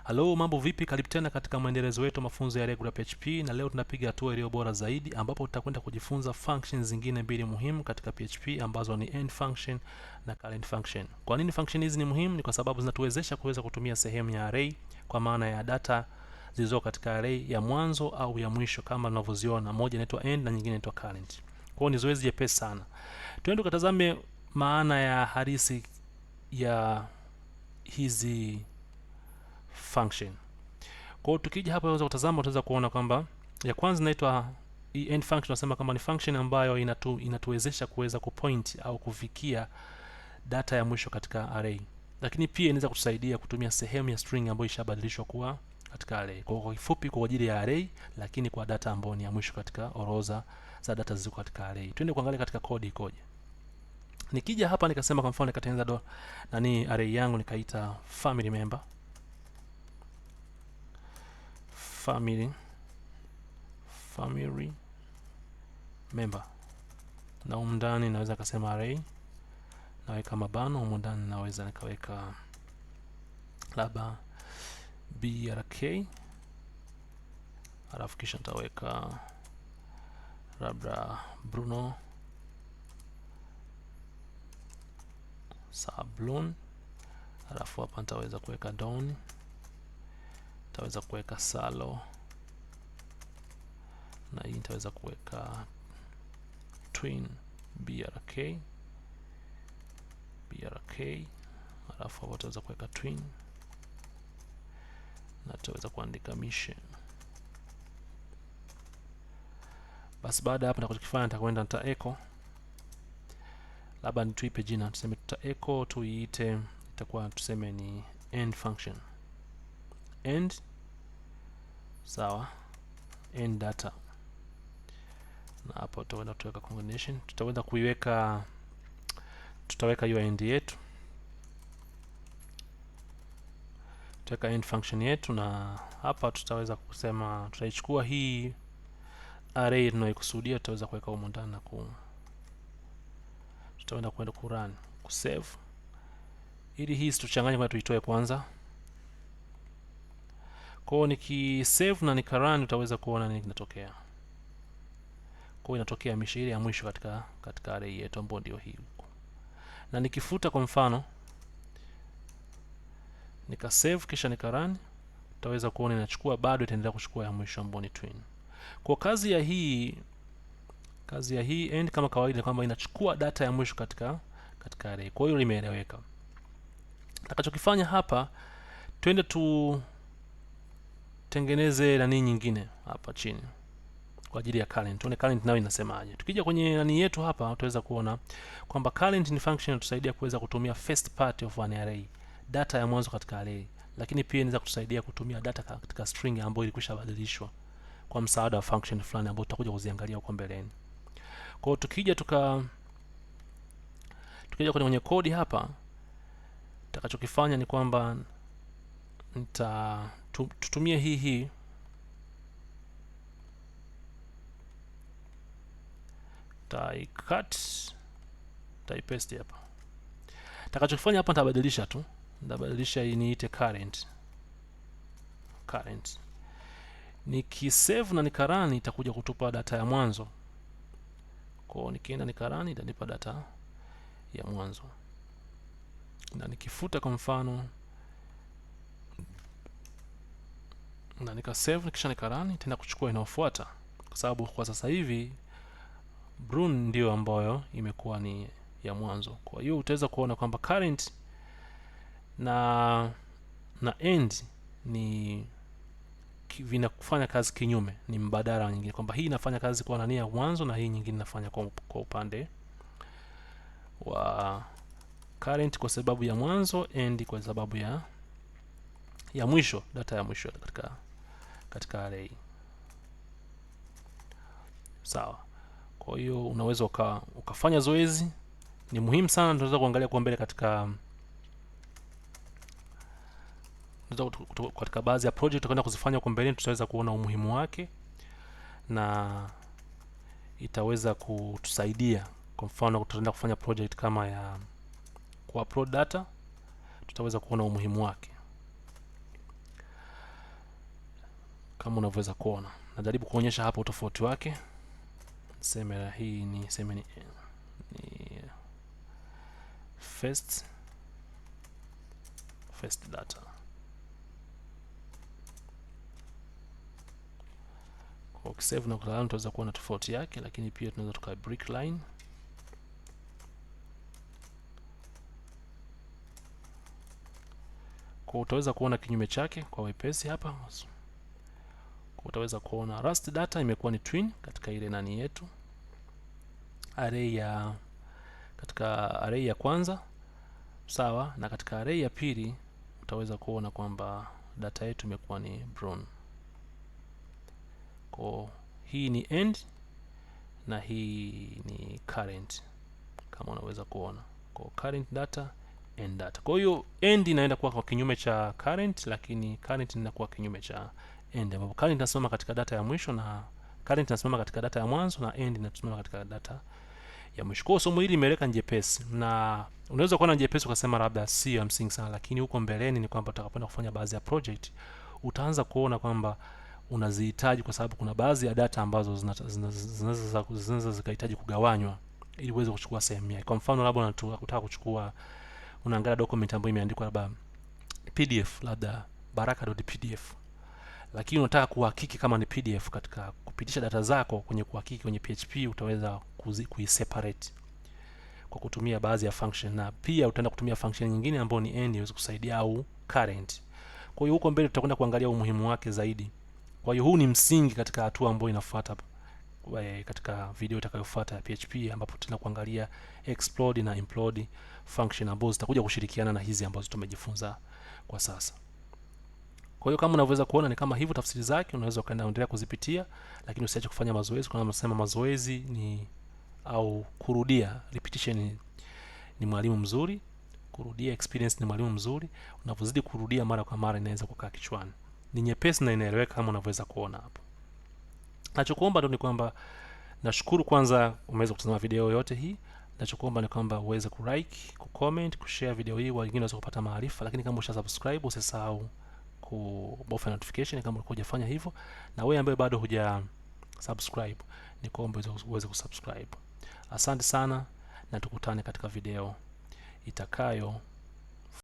Halo, mambo vipi? Karibu tena katika mwendelezo wetu wa mafunzo ya Regular PHP, na leo tunapiga hatua iliyo bora zaidi, ambapo tutakwenda kujifunza functions zingine mbili muhimu katika PHP ambazo ni end function na current function. Kwa nini function hizi ni muhimu? Ni kwa sababu zinatuwezesha kuweza kutumia sehemu ya array, kwa maana ya data zilizo katika array ya mwanzo au ya mwisho kama tunavyoziona, moja inaitwa end na nyingine inaitwa current. Kwa hiyo ni zoezi jepesi sana. Twende tukatazame maana ya halisi ya hizi function. Kwa hiyo tukija hapa unaweza kutazama, utaweza kuona kwamba ya kwanza inaitwa end function. Tunasema kama ni function ambayo inatuwezesha kuweza kupoint au kufikia data ya mwisho katika array, lakini pia inaweza kutusaidia kutumia sehemu ya string ambayo ishabadilishwa kuwa katika array. Kwa kifupi, kwa ajili ya array, lakini kwa data ambayo ni ya mwisho katika orodha za data zilizo katika array. Twende kuangalia katika code ikoje. Nikija hapa nikasema kwa mfano nikatengeneza do nani array yangu nikaita family member, family member, na humu ndani naweza kasema array, naweka mabano humu ndani, naweza nikaweka labda brk, alafu kisha nitaweka labda Bruno Sablon, alafu hapa nitaweza kuweka Don, nitaweza kuweka Salo, na hii nitaweza kuweka twin brk brk, alafu hapa tutaweza kuweka twin na tutaweza kuandika mission. Basi baada ya hapo nitakachokifanya nitakwenda nita echo, labda tuipe jina, tuseme tuta echo, tuiite, itakuwa tuseme ni end function, end, sawa, end data. Na hapo tutaweza kuweka combination, tutaweza kuiweka, tutaweka hiyo end yetu, tutaweka end function yetu, na hapa tutaweza kusema tutaichukua hii array tunayokusudia, tutaweza kuweka humu ndani na tutaenda kwenda ku run, ku save, ili hii situchanganye, kwa tuitoe kwanza. Kwa hiyo niki save na nika run, utaweza kuona nini kinatokea. Kwa hiyo inatokea mishe ile ya mwisho katika array yetu ambayo ndio hii huko. Na nikifuta kwa mfano nika save kisha nika run, utaweza kuona inachukua, bado itaendelea kuchukua ya mwisho ambayo ni twin. Kwa kazi ya hii end kama kawaida kwamba inachukua data ya mwisho katika array. Kwa hiyo limeeleweka. Nitakachokifanya hapa, twende tutengeneze nani nyingine hapa chini kwa ajili ya current. Tuone current nayo inasemaje. Tukija kwenye nani yetu hapa, utaweza kuona kwamba current ni function inatusaidia kuweza kutumia first part of an array, data ya mwanzo katika array, lakini pia inaweza kutusaidia kutumia data katika string ambayo ilikwisha badilishwa kwa msaada wa function fulani ambayo tutakuja kuziangalia huko mbeleni. Kwa hiyo tukija kwenye kodi hapa, nitakachokifanya ni kwamba tutumie hii cut, nitaipaste hapa. Nitakachokifanya hapa nitabadilisha tu, nitabadilisha hii niite current. Current. Nikisave na nikarun itakuja kutupa data ya mwanzo. Kwa hiyo nikienda nikarun itanipa data ya mwanzo. Na nikifuta kwa mfano na nikasave kisha nikarun, itaenda kuchukua inayofuata, kwa sababu kwa sasa hivi Brun ndio ambayo imekuwa ni ya mwanzo. Kwa hiyo utaweza kuona kwamba current na end ni vinafanya kazi kinyume, ni mbadala nyingine, kwamba hii inafanya kazi kwa nani ya mwanzo na hii nyingine inafanya kwa upande wa current kwa sababu ya mwanzo, end kwa sababu ya mwisho, data ya mwisho katika array. Sawa. Kwa hiyo unaweza ukafanya zoezi, ni muhimu sana, tunaweza kuangalia kwa mbele katika baadhi ya project tutakwenda kuzifanya huko mbeleni, tutaweza kuona umuhimu wake na itaweza kutusaidia. Kwa mfano tutaenda kufanya project kama ya ku upload data, tutaweza kuona umuhimu wake. Kama unavyoweza kuona, najaribu kuonyesha hapo utofauti wake. Seme hii ni seme ni first data. Kwa ukisave na kurun tutaweza kuona tofauti yake, lakini pia tunaweza tuka break line. Kwa utaweza kuona kinyume chake kwa wepesi hapa. Kwa utaweza kuona last data imekuwa ni twin katika ile nani yetu array ya, katika array ya kwanza, sawa, na katika array ya pili utaweza kuona kwamba data yetu imekuwa ni brown. Kwa hii ni end na hii ni current kama unaweza kuona. Kwa current data, end data. Kwa hiyo end inaenda kuwa kwa kinyume cha current, lakini current inakuwa kinyume cha end, ambapo current inasimama katika data ya mwisho na current inasimama katika data ya mwanzo na end inasimama katika data ya mwisho. Kwa hiyo somo hili limeleka njepesi, na unaweza kuona njepesi ukasema labda si ya msingi sana, lakini huko mbeleni ni kwamba utakapoenda kufanya baadhi ya project utaanza kuona kwamba unazihitaji, kwa sababu kuna baadhi ya data ambazo zinaweza zikahitaji kugawanywa ili uweze kuchukua sehemu yake. Kwa mfano labda unataka kuchukua, unaangalia document ambayo imeandikwa labda PDF, labda baraka.pdf, lakini unataka kuhakiki kama ni PDF. Katika kupitisha data zako kwenye kuhakiki kwenye PHP utaweza kuiseparate kwa kutumia baadhi ya function, na pia utaenda kutumia function nyingine ambayo ni end iweze kusaidia au current. Kwa hiyo huko mbele tutakwenda kuangalia umuhimu wake zaidi. Kwa hiyo huu ni msingi katika hatua ambayo inafuata katika video itakayofuata ya PHP, ambapo tutaenda kuangalia explode na implode function ambazo zitakuja kushirikiana na hizi ambazo tumejifunza kwa sasa. Kwa hiyo kama unavyoweza kuona ni kama hivyo tafsiri zake, unaweza ukaendelea kuzipitia, lakini usiache kufanya mazoezi. Kwa nasema mazoezi ni au kurudia, repetition ni mwalimu mzuri, kurudia experience ni mwalimu mzuri. Unavyozidi kurudia mara kwa mara inaweza kukaa kichwani. Ni nyepesi na inaeleweka kama unavyoweza kuona hapo. Nachokuomba tu ni kwamba nashukuru kwanza umeweza kutazama video yote hii. Nachokuomba ni kwamba uweze kulike, kucomment, kushare video hii wengine waweze kupata maarifa, lakini kama usha subscribe usisahau kubofya notification kama ulikuwa hujafanya hivyo, na wewe ambaye bado huja subscribe ni kuomba uweze kusubscribe. Asante sana na tukutane katika video itakayofuata.